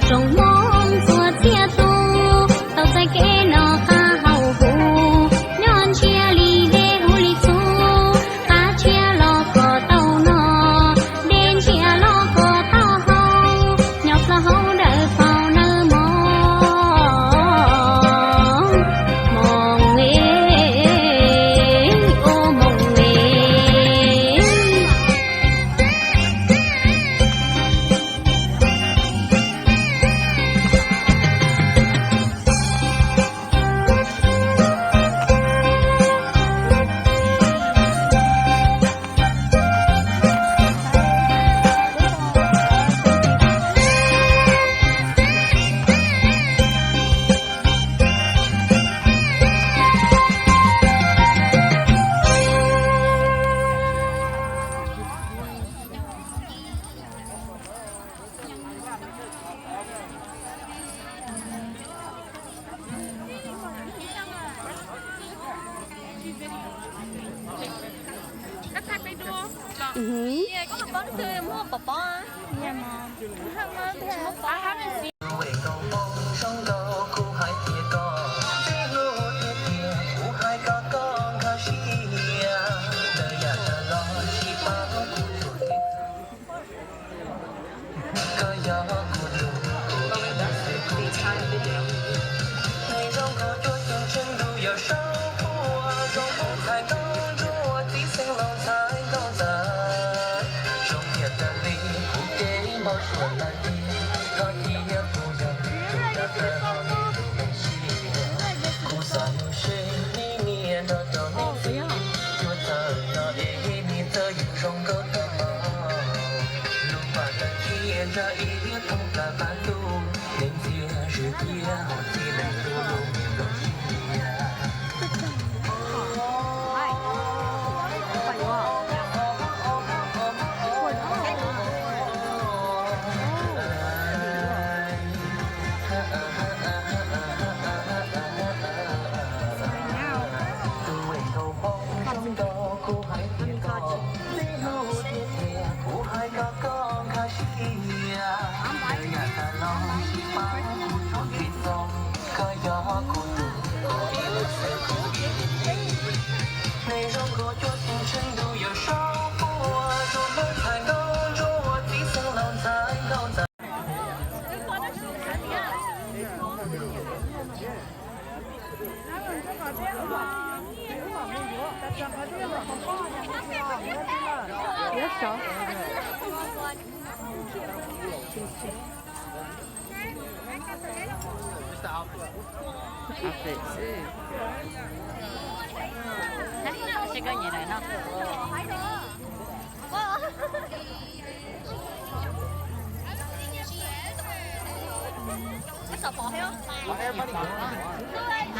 Tsoom hmoob txhua txhia tus, tau txais kev noj qab haus huv, nyob ntsiag li dej huv li txhuv, qab tshiab los kom tau noj, dej ntsiag los kom tau haus, nyob ploj hauv dawm paus nawb mog. Moos es, ua moos es. Koj yog kuv tus, kuv ib leeg xwb kuv thiaj li. Neeg zoo nkauj cuab yeej tsheej ntuj yog saub puas zoo, hmoob txhais nkauj ntsuab ua txiv xeev laus ntxhais nkauj ntxawm. Zoo tiag tas li kuv kev npau suav lawm tiag, koj thiab kuv yog tus caj tawg hauv nws lub meej siab. Kuv xav mus seb neb niam nrog rau neb txiv, cuab txawm no es neb txawj yus zoo nkauj tag npaum. Lub pas tawg kiag ntsaj ib liab thooj plaws qab ntuj, neb ntxiag zwm thiab hauv txij leej tub lub me nplooj siab. Tus nkauj hmoob zoo nkauj kuv hais tias koj, txij hnub tiag tiag kuv hais kom koj nkag siab. Lawv yam tas los sib pab kuv tsuas kev txom, koj yog kuv tus, kuv ib leeg xwb kuv ib leeg. Neeg zoo nkauj cuab yeej tsheej ntuj yog saub puas zoo, hmoob txhais nkauj ntsuab ua txiv xeev laus ntxhais nkauj ntxawm. Seb koj nyiam daim no.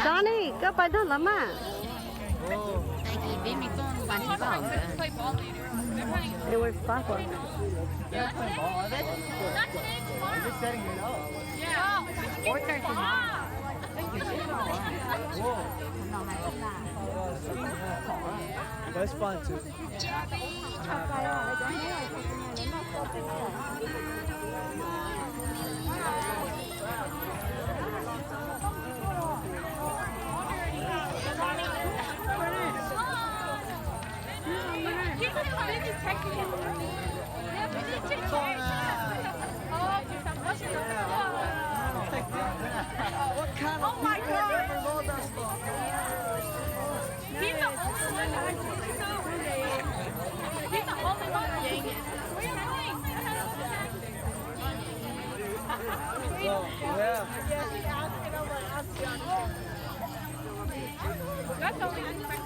Johnny, koj pais tag los mas. It works fine for me. That's fun too. What kind of people remember all that stuff? He's the only one that I can think of. He's the only one that, dang it. Where are you going? Oh, yeah. Yeah, he asked, and I'm like, I'm done. That's the only thing.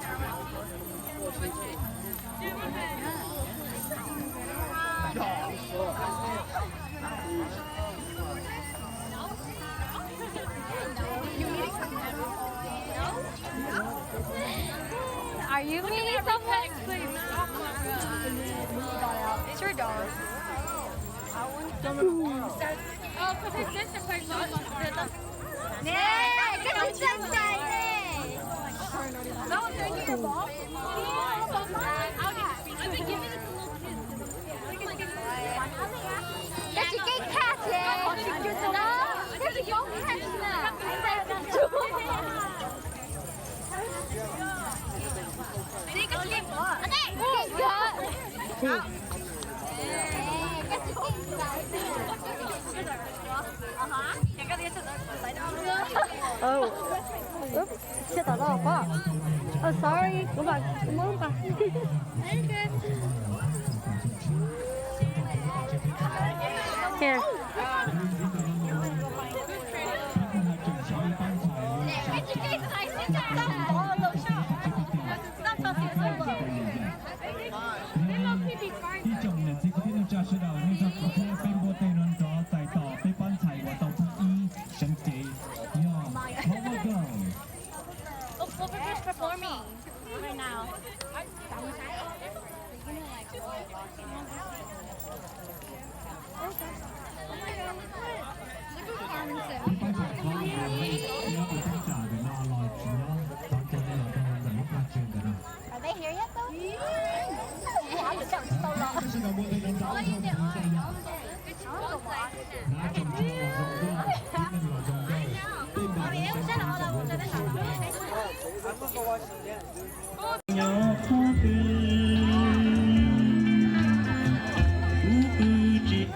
Are you meeting someone? It's your dog. Oh, 'cause his sister plays volleyball. Nè, koj tsis txawj ntshai ne. Koj tsis keej khaj ces. Ub, thiaj tau tau pob. Oh, sorry, kuv mam muab pas. Here. Ib tsoom niam txiv kwv tij neej tsa sawv daws, nej nrog kuv thiab peb npuaj teg no nrov txais tos peb pab ntxhais uas tau thib ib seev cev yog Power Girl. Look, look at who's performing right now. Peb pab ntxhais Power Girl nyob rau teb chaws Việt Nam los tsis nyob, thov caw nej los rau ntawm lub paj tseg ntawm no. Sawv daws npuaj teg nrov nrov, sawv daws npuaj teg nrov nrov. Nyob qhov twg kuv pw tsis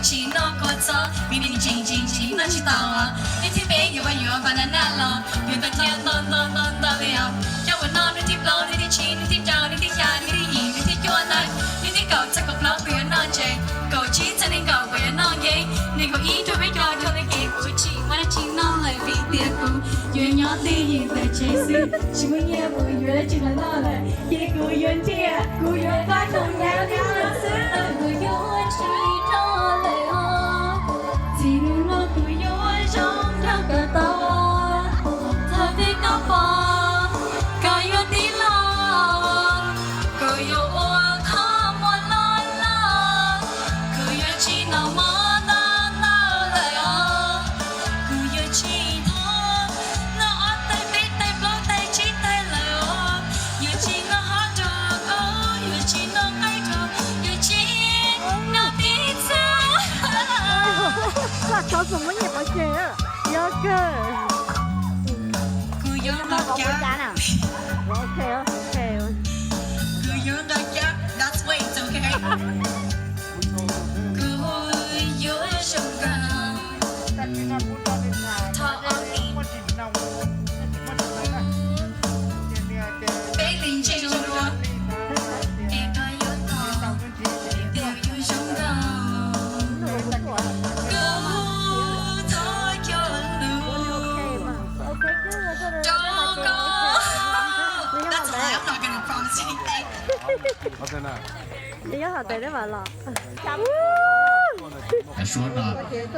Tsis noj kua txob vim nws tseem tseem tseem noj tsis tau. Hnub thib peb yuav ua yuav banana los yuav tau thiab ntau ntau ntau ntau li os. Coj mus noj hnub thib plaub, hnub thib tsib, hnub thib rau, hnub thib xya, hnub thib yim, hnub thib cuaj ntawd, hnub thib kaum txog kaum plaub kuv yuav noj ntses, kaum tsib txog nees nkaum kuv yuav noj nkev, nees nkaum ib rau peb caug rau li kev kuv tsis muaj dab tsi noj lawm vim tias kuv yuav nyob twj ywm ntawm tsev xwb, tsis muaj nyiaj mus yuav dab tsi los noj lawm, ces kuv yuav ntiag, kuv yuav pab tus nyab li no xwb. Kuv yuav ua tsis tau lawm os, txij hnub no kuv yuav ua zoo nrog koj tau, thaum twg koj pom koj yuav tig los, kuv yuav ua qhov muag loj loj, kuv yuav tsis noj mov ntau ntau lawm os, kuv yuav tsis thov noj ob tais peb tais plaub tais tsib tais lawm os, yuav tsis noj hov rau koj, yuav tsis noj qaib rau, yuav tsis noj pizza. Kuv yuav nqa cab, kuv yuav nqa cab, that's weight, okay. Kuv yuav zoo nkaus thov ob ib, peb li ntseeg zoo dua, es koj yuav tau, es koj yuav zoo nkaus, kuv thov cog lus rau koj. That's a lie, I'm not gonna promise anything. Suav no,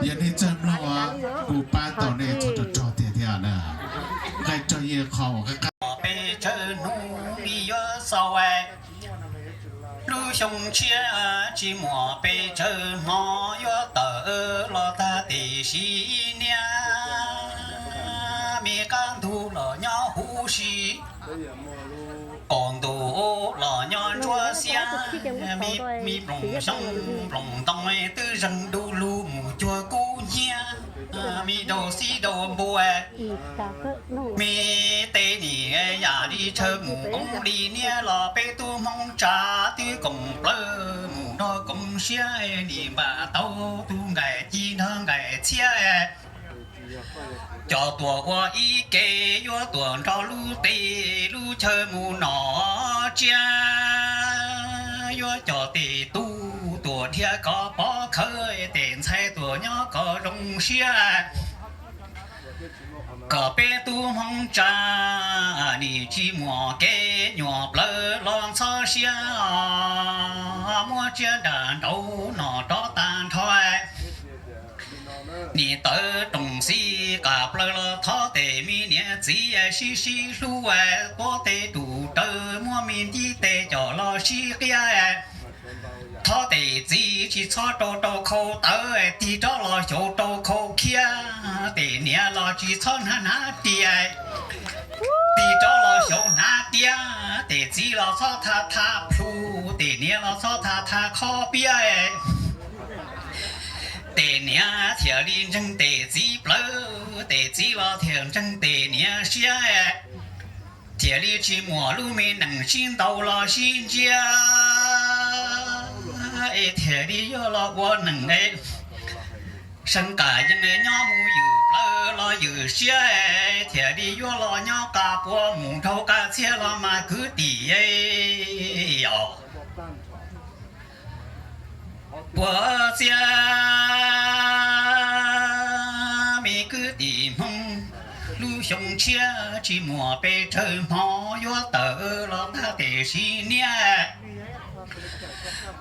yog nej txawj mloog, kuv pab tau nej txhob rog rog tiag thiab na. Nqaij rog yeej qhov uas qab qab. Peb tsawg hnub li yuav xaus, lub xyoo tshiab tsis muaj peb tsawg hmo yuav tawm los tag tib si niaj, me qab ntug los nyob huv si, qaum ntuj los nyob ntsuab xiab, me ploog xyoob ploog ntoo twb zeeg du lug mus cuag kub hnyiab, me daus xib daus npua. Me tej nim yam li tshaw mus koob li niaj los peb tub Hmoob tsa twb koom plawv mus nrog koom siab, nim npam tau tus nqaim ci nrog nqaim txhiab. Cov tuam ua ib ke yuav tuam nrog lub teb lub chaw mus nom tsiab, yuav cov tes tub tuam dhia kov pov khawv, tes ntxhais tuam nyob kov zoo siab. Kom peb tub Hmoob tsa nim tsis muaj kev nyuam plawv los ntxhov siab, muab tsiab nram nraud nom rov tag nrho. Nim tawv rooj xib qas plaws los thov tes me niam txiv sib sib hlub, tuav tes tus rawv muab me ntib tes coj los sib qiab. Thov tes txiv tsis txhob rau rau khau tawv, tig rov los xyaum rau khau khiab. Tes niam los tsis txhob hnav hnav tias, tig rov los xyaum hnav tiab. Tes txiv los txhob tha tha plhu, tes niam los txhob tha tha khob piab. Tes niam thiaj li ntseeg tes txiv plawv, tes txiv los thiaj ntseeg tes niam siab. Thiaj li tsis muaj lub me neej sib ntaus los sib ntsia, es thiaj li yuav los ua neej. Seev Kam yeej nyob mus ywm plawv los ywm siab, thiaj li yuav los nyob qas puav mus dhau qas txhiab los mas kwv tij os. Puav txhiab me kwv tij Hmoob, lub xyoo tshiab tsis muaj pes tsawg hmo yuav tawm los tag tes sim niaj.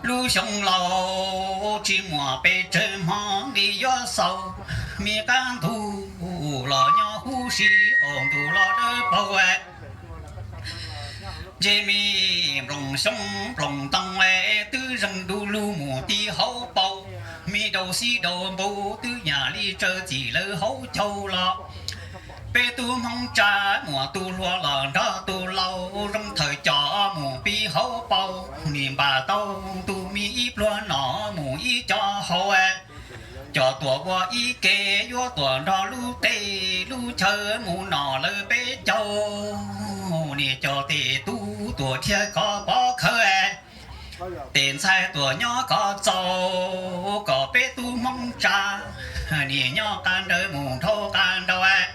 Lub xyoo laus tsis muaj pes tsawg hmo nqi yuav xaus, me qab ntug los nyob huv si, qaum ntuj los dawb paug. Ntshe me nplooj xyoob nplooj ntoo twb zeeg du lug mus ti hauv paus, me daus xib daus npua twb yam li tsaws txim lawv hauv caug los. Peb tub Hmoob tsa muaj tus hluas los nrog tus laus, zoo thawm coj mus pib hauv paus, nim npam tau tus me ib pluag nom mus ib co hauv. Cov tuam ua ib ke yuav tuam nrog lub teb lub chaw mus nom lawv peb caug, niam cov tes tub tuam dhia kov pov khawv, tes ntxhais tuam nyob kov txaus, kom peb tub Niam nyob qab nrawd mus dhau qab nraud,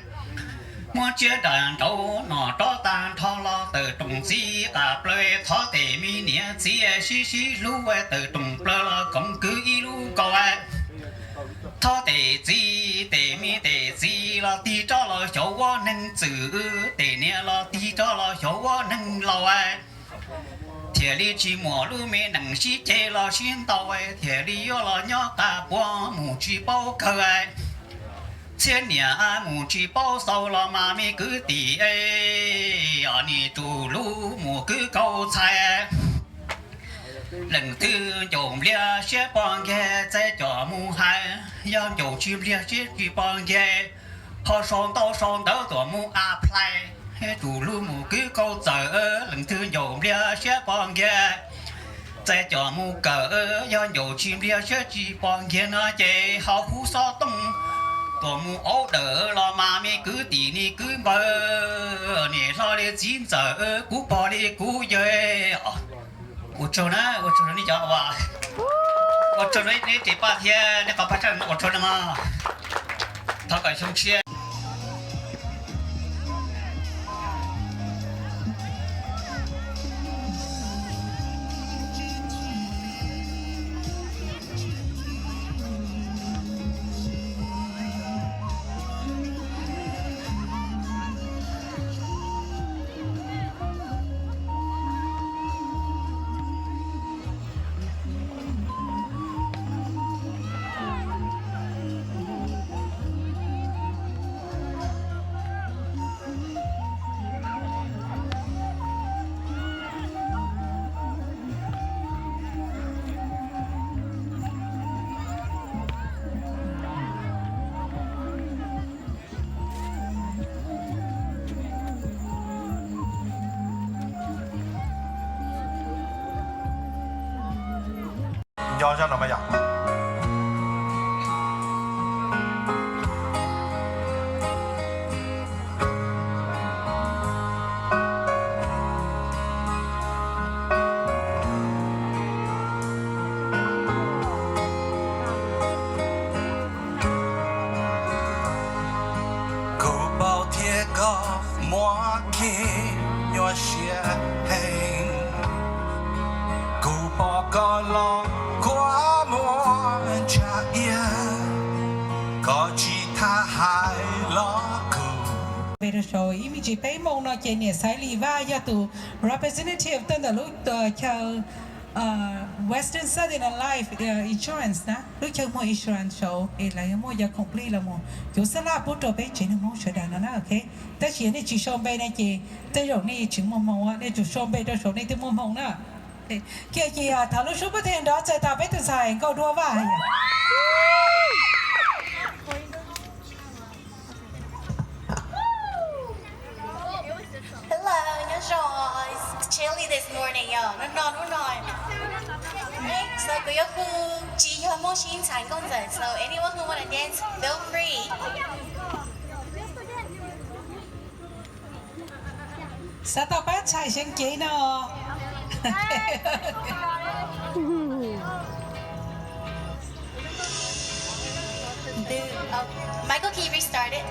muab tsiab nram nraud no rov tag nrho los tawm rooj txiv qab plawv. Thov tes me niam txiv sib sib hlub tawm rooj plaws los koom kwv ib lub kaus. Thov tes txiv, tes me tes txiv los tig rov los xyov ua neeg txwm, tes niam los tig rov los xyov ua neeg laus. Thiaj li tsis muaj lub me nees sib ceg los sib ntaus, thiaj li yuav los nyob qab puag mus tsis paub kawg. Txhiab niam mus tsis paub xaus los mas me kwv tij, os nim tsum lub mus kwv kauj txhais. Leej twg ncaum npliag siab pog nkiag txais coj mus hais, yog ncaum tsis npliag siab tsis pog nkiag, ho sau ntau sau ntawv tuaj mus apply. Tsum lub mus kwv kauj txhais, leej twg ncaum npliag siab pog nkiag txais coj mus kawm, yog ncaum tsis npliag siab tsis pog nkiag no ces ho hu xov tooj tuaj mus auv dawm los mas me kwv tij niam kwv npawg, niam hlob li txiv ntxawm, kuv pog li kuv yawg. Ua tsaug na, ua tsaug rau nej cov uas, ua tsaug rau nej tes paj thiab nej qhov paj tsaj no, ua tsaug na mog. Thov kom xyoo tshiab. Nco zaj no mas yom. Kuv paub thiab koj muaj kev nyuaj siab heev. Kuv pom koj los kua muag ntsa iab, koj tsis tham hais los kuv. Npe rau saum ib me ntsis peb moos no ces niam Xaiv Lis Vaj yog tus representative tuaj ntawm lub chaw Western Southern Life Insurance na, lub chaw muag insurance saud es lawv yuav muaj yog khoom plig los mus cuv xab laj pub rau peb tsev neeg Hmoob sawv daws no na, ok. Tab sis yog nej tsis sau npe ne ces tej zaum nej tsis muaj hmoo, nej tsum sau npe rau saum nej thiaj muaj hmoo na. Kiag ces thov lub suab pub thiaj nrov txais tos peb tus ntxhais Nkauj Duab Vaj. Hello, nyob zoo, it's chilly this morning, y'all. Hnub no, hnub no. So, kuv yuav hu, tsis yog Hmoob sib ntxhais Nkauj Ntxawm, so anyone who wanna dance, feel free. Xav tau pab txhais seev cev no. Michael, can you restart it?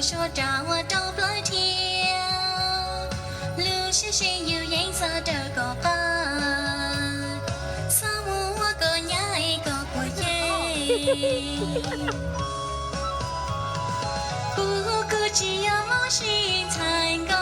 Suav rau ua rau plawv thiab, lub siab seb yus yeej txhob raws kom qab, txhob mus ua kom nyab es kom quav yeeb. Kuv kuj tsis yog mob sib ntxhais nkaus.